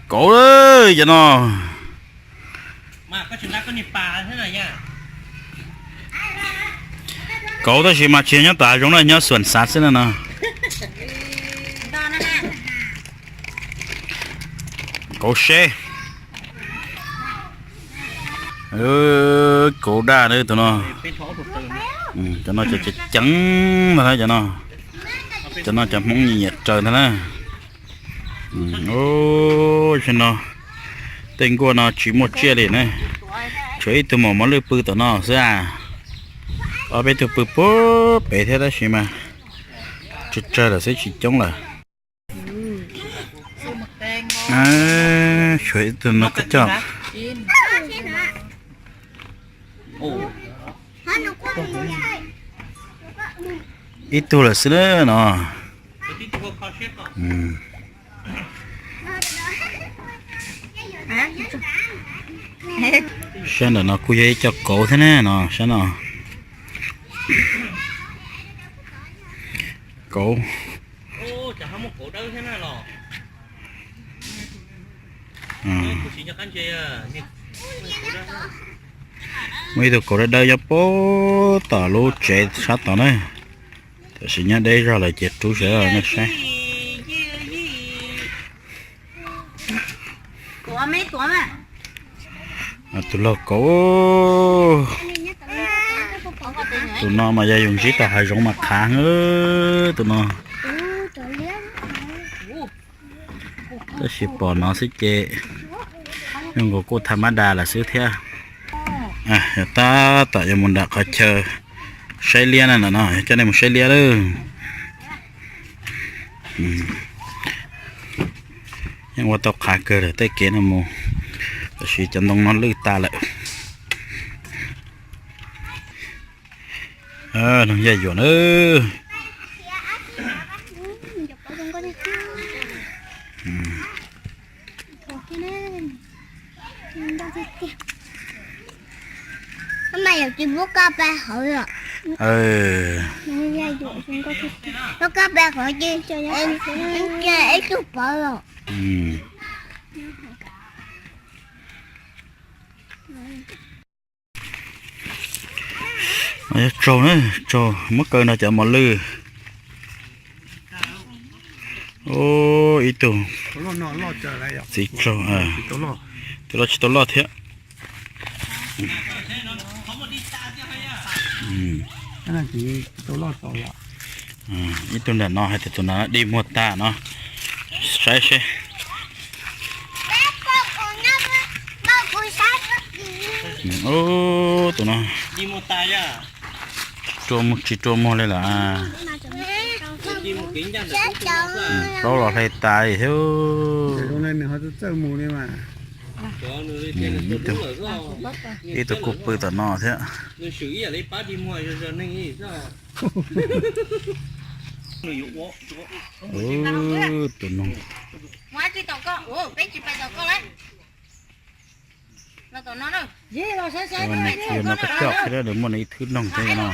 Kauv, cov no kauv tab sis mas tsis yog nyob tom hav zoov na, nyob xuas xav xwb na no. Kauv seb. Kauv daj tus no. Cov no cov ceev ntag na cov no. Cov no cov Hmoob nyiam raws ntag na. Ub, no tej nkuaj no tsis muaj tsiaj li na. Tshuav ib tug maum mos lwj pw tom no xwb a. Ob peb tug pw puag pem thiab tab sis mas tsawg tsawg lawm xwb tsis coob lawm. Tshuav ib tug no koj coj. Ib tug lawm xwb na no. Sab ntawm no kuj yog ib co kauv thiab ne no sab no. Kauv. Muaj ib tug kauv dawb dawb nyob puag tom lub tsev sab tod na. Tam sim nyob deb zog lawm ces rub sawv nej saib. Tus laug kauv. Tus no mas yog yus ntsib tau hav zoov mas qhav, tus no. Tab sis pom no xwb ces zoo nkaus kuj tha mab da lawm xwb thiab. Yog tab tom yuav mus nram qhov chaw saib liab na no, coj nej mus saib liab lawm. Yeej ua tau qhav kawg lawm tej kev no mus, tab sis cov ntoo no lwj tas lawm. Noog yaj yuam na. Tsaug na, tsaug muab kaw nrog cov mos lwj. Ib tug txiv tsaug, tus loj tsis tau loj thiab. Ib tug nram no hais tias tus no dig muag tag no, saib seb. Tus no rua tsis rua muag li lawm. Plaub los hle tas thiab. Ib tug kuj pw tom no thiab. Tus noog. Nws tsis yog no koj coj thiab, nws muaj nws ib thwb noog thiab no.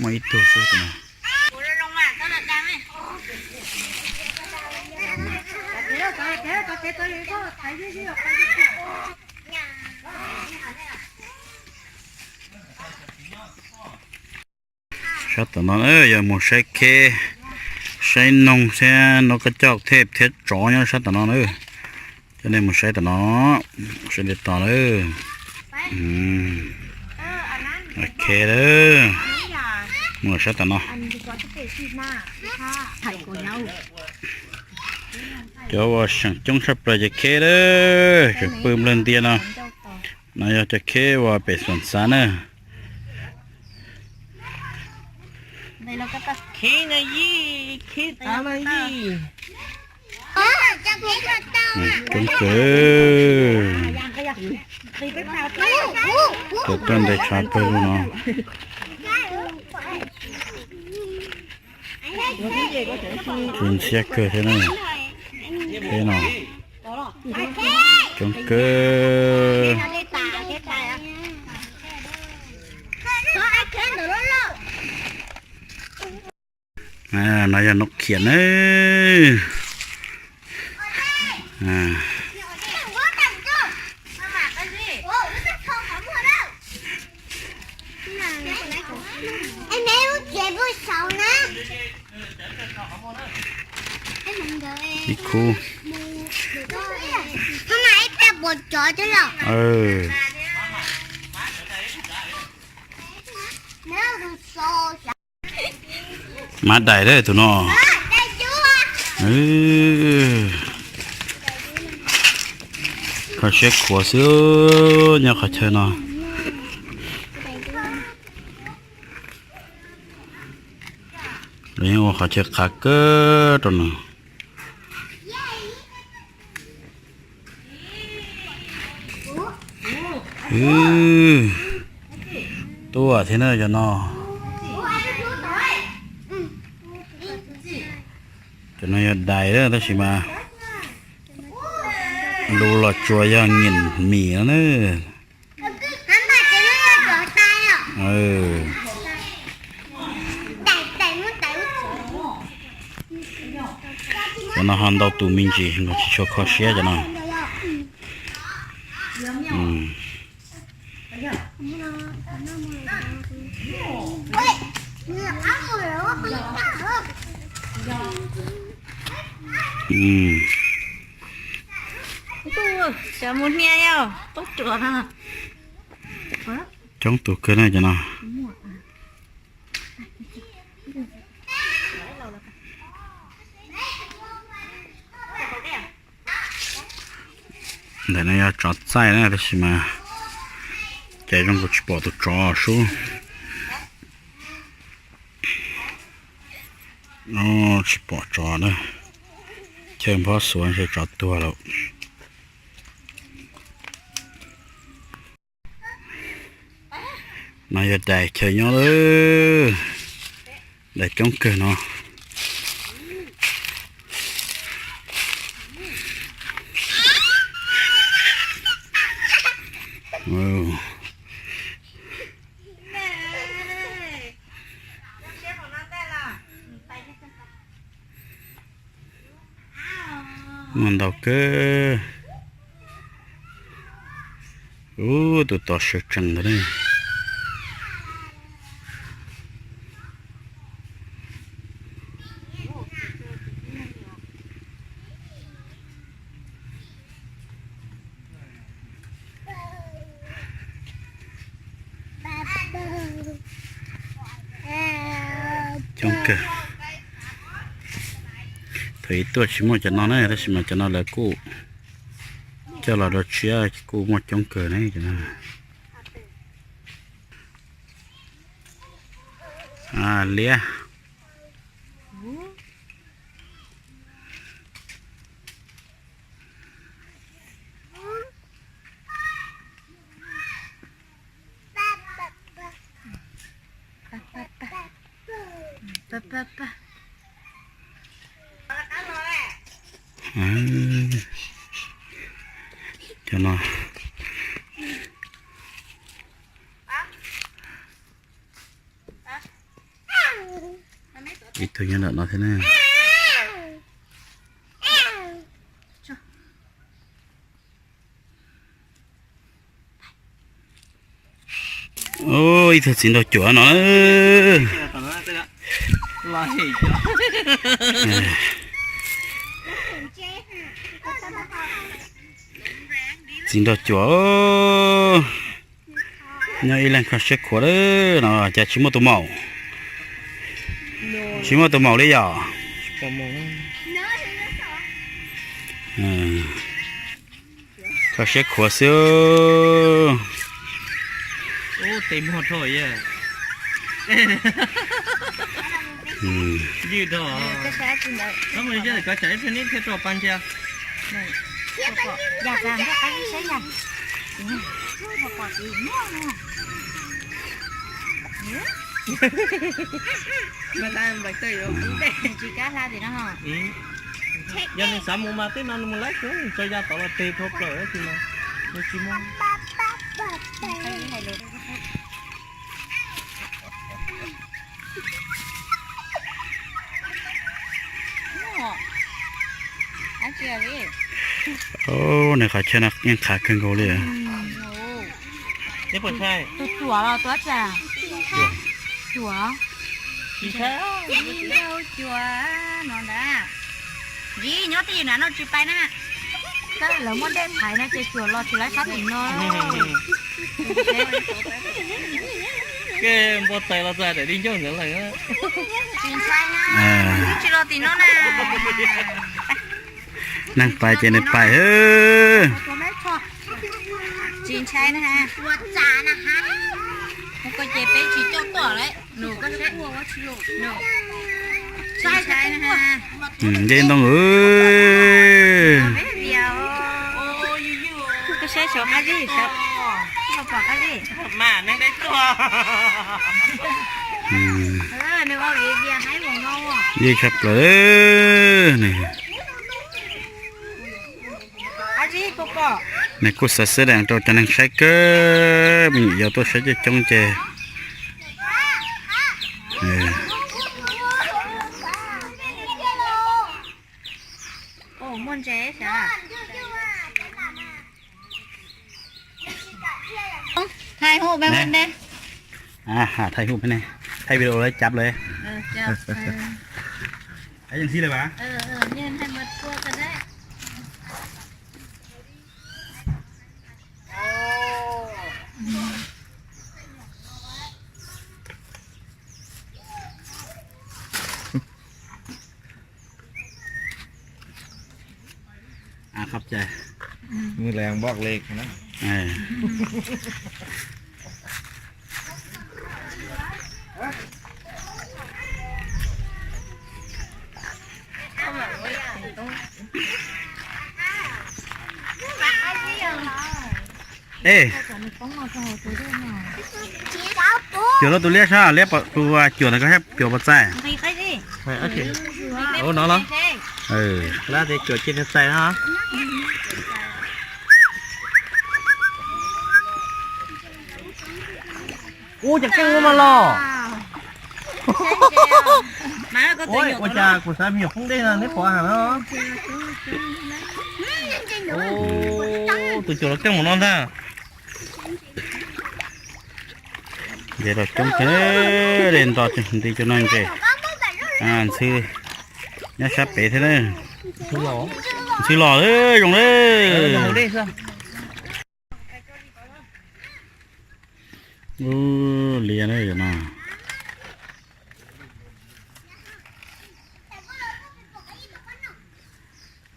Muaj ib tug xwb tus no. Sab tom no yog mus saib kheb, saib noog thiab no koj coj thiab, thiab tsov nyob sab tom no na. Coj nej mus saib tom no, saib li tom na. Ok, mus saib tom no. Cov uas seem coob tshaj plaws ces kheb lawm, tseem pw nplawg ntias no. No yog cov kheb uas pem Xuam Xav na. Coob kawg. Cov tuaj ntes tshav pawg lug no. Tsis ntxhiab kawg thiab na. Kheb no coob kawg. No yog noob khiam na. Ib khub. Mab dais tus no. Kho siab khuav xwb nyob qhov chaw no. Lawv yeej ua qhov chaw qhav kawg rau no. Tuaj thiab na cov no. Cov no yog dais tab sis mas lus los tsuas yog nyeem mis no na. Cov no ho ntau tus me ntsis, nkawd tsis tshua kho siab cov no. Cov mus hnia yog tub ruam no. Coob tus kawg na cov no. Ntawm no yog tsov txaij na tab sis mas cas zoo kuv tsis pom tus tsov sub. Tsis pom tsov na. Chaw nphob xuav ntshe tsov tuag lawm. No yog dais chaw nyob lawm. Dais coob kawg no. Muaj ntau kawg. Ub, tus tod sawv tsees ntawd ne. Coob kawg. Thaum ub tuaj tsis muaj cov no na tab sis mas cov no lawv kuj coj los rau tsiab kuj muaj coob kawg ne cov no. Liab. Cov no. Ib tug nyob ntawm no thiab ne. Ib tug txiv nraug cuam no. Txiv nraug cuam. Nyob ib leeg kho siab khuav lawm no cas tsis muaj tus maum. Tsis muaj tus maum li yom. Kho siab khuav xwb. Tes muag rho. Ywj rho. Koj tsam ib pliag neb thiaj rau pa ntsia. Yog nws xav mus mas tej no nws mus laib xwb, tso ya tod los tes dhau plaws tab sis mas nws tsis mus. Nws qhov chaw no yeej qhav kawg nkaus li. Tus cuam los tus dab tsi? Cuam. Cuam no ntag. Dib nyob twj ywm na no tsis pais na. Lawv muaj dej thaiv no ces cuam los tsis laib sab tim no. Npua tais los txog daim di ncauj ntawd lawm. Tsis ntshai na, tsis los tim no na. Neeg pais ces nws pais. Tsis ntshai na. Mus ko ces peb tsis coj tuaj lawm. Tsis ntshai na. Nce ntoo. Koj saib saum qab zib, koj pom qab zib. Yeej tshaj plaws ne. Nws kuj xav xav daim rau cov neeg saib kawg, me nyuam yaus tuaj saib coob coob ces. Thaij hub peb ne. Thaij hub peb ne. Thaij video lawv cab lawm. Khov cai. Mws lees npoj leeg na. Ej, cuam los tus liab sab, liab tus cuam ntawd koj saib cuam puas txais? Ua no los? Lawv tias cuam cia nws txais no. Ua cas keej ua mas los. Ua cas kuv xav me nyuam qoob dej no neb pom heev no. Tus cuam los keej mus no ntag. Ces los coob thiab, nto nti cov no ntses, ntxhw nyob sab pem thiab na. Ntxhw los zoo li zoo li. Ub, liab na yom no.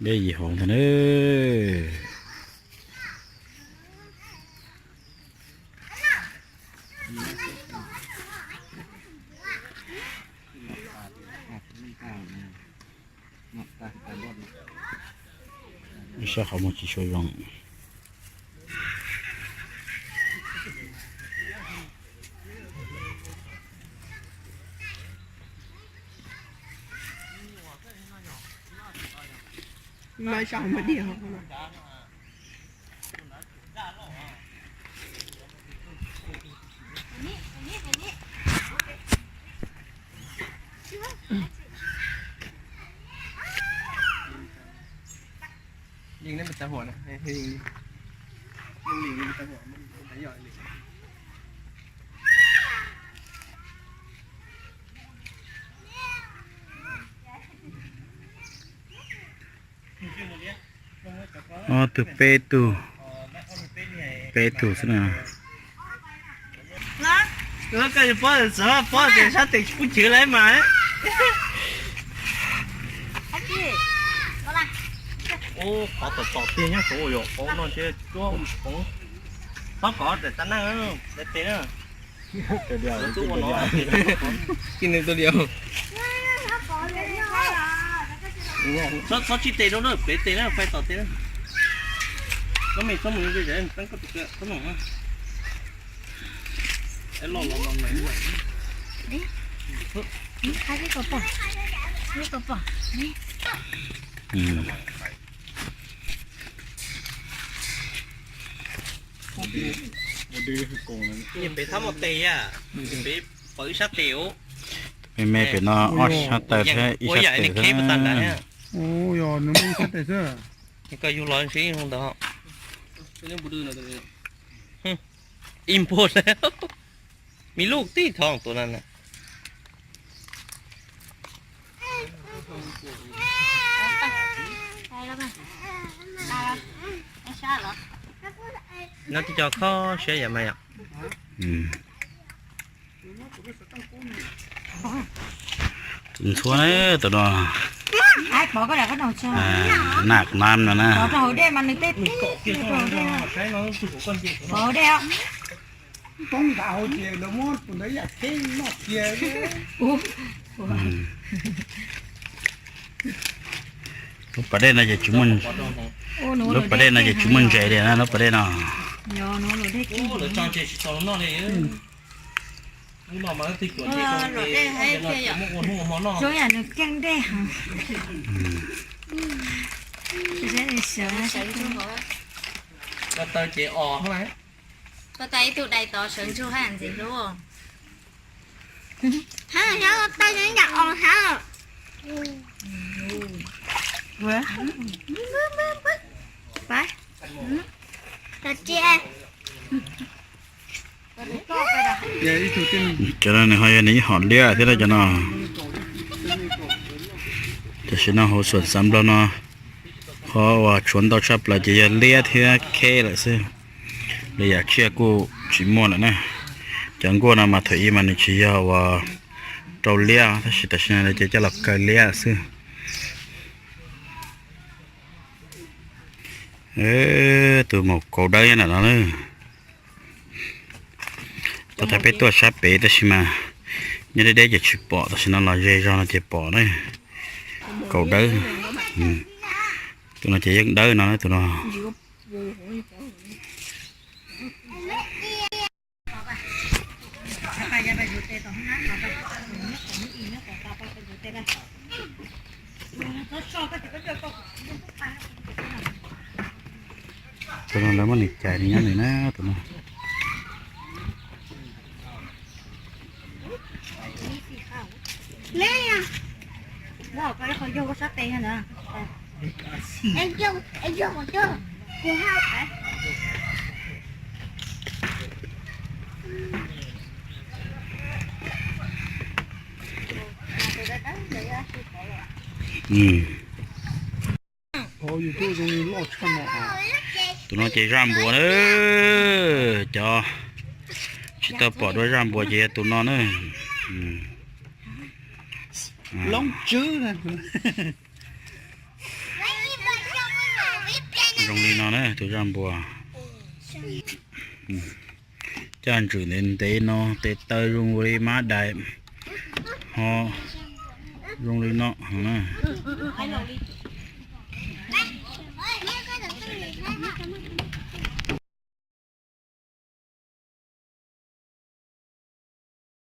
Liab yim hauv ntag na. Sab qhov muag tsis tshua zoo. Ob tug peb tug, peb tug xwb na. Koj pob txawv pob tias sab tes tsis pub chwv lawm mas. Qhov tom tom tiag nyob saud yom, qhov no ces cuab mus tsis poob. Txhob kov daim tab neeg, daim tes na. Txhob tsib tes rau na, plev tes na, fais tom tes na. Koj me txhob mus ze zem, txhob mus. Peb thab muaj tes, peb pom ib sab tes os. Me me pem no ob sab taw thiab ib sab tes thiab. Ua, yog nws muaj ib sab tes xwb. Koj yug los ntsib zoo ntawd. Ib npuaj lawm. Me lub tib thov tus no na. No tib co khob siab yam mas yom. Tus ntxhuav tus no. Pov koj daim qab no, nam nam no na. Pov hauv dej mas nws tej, pov hauv dej. Poob nqa hauv ces lawv muab tus ntawd yam teb noj cia. Lub pas dej no ces tsis muaj, lub pas dej no ces tsis muaj ntses li na, lub pas dej no. Lub no mas tib cuam ces tau, yam nws keej dej heev. Ko taw ces os, ko taw ib tug dais tod sawv ntsug haj ntxiv hlub. Hab, ko taw zoo ib yam os hab. Cov no nws ho yog nws ib hom liab thiab na cov no. Tam sim no hauv Xuam Xav Nplog no, qhov uas tshuav ntau tshaj plaws ces yog liab thiab kheb lawm xwb. Li yam tsiaj kuj tsis muaj lawm na. Cov nkuaj no mas thaum ub mas nws tsis yog uas rau liab, tab sis tam sim no ces coj los kaw liab xwb. Tus maum kaus dawb nyob ntawm no na. Tau thaij peb tuaj sab pem tab sis mas nyob deb deb ces tsis pom, tam sim no los ze zog no ces pom na. Kaus dawb. Tus no ces yeej dawb no, tus no. Tus no lawv muab nws cais nws nyob nws na, tus no. Tus no ces zaj npuas na. Cov tsis tau pom dua zaj npuas ces yog tus no na. Loob tswb. Zoo li no na tus zaj npuas. Caj ntswm ntev ntev no, tes taw zoo li mab dais, ho zoo li no na.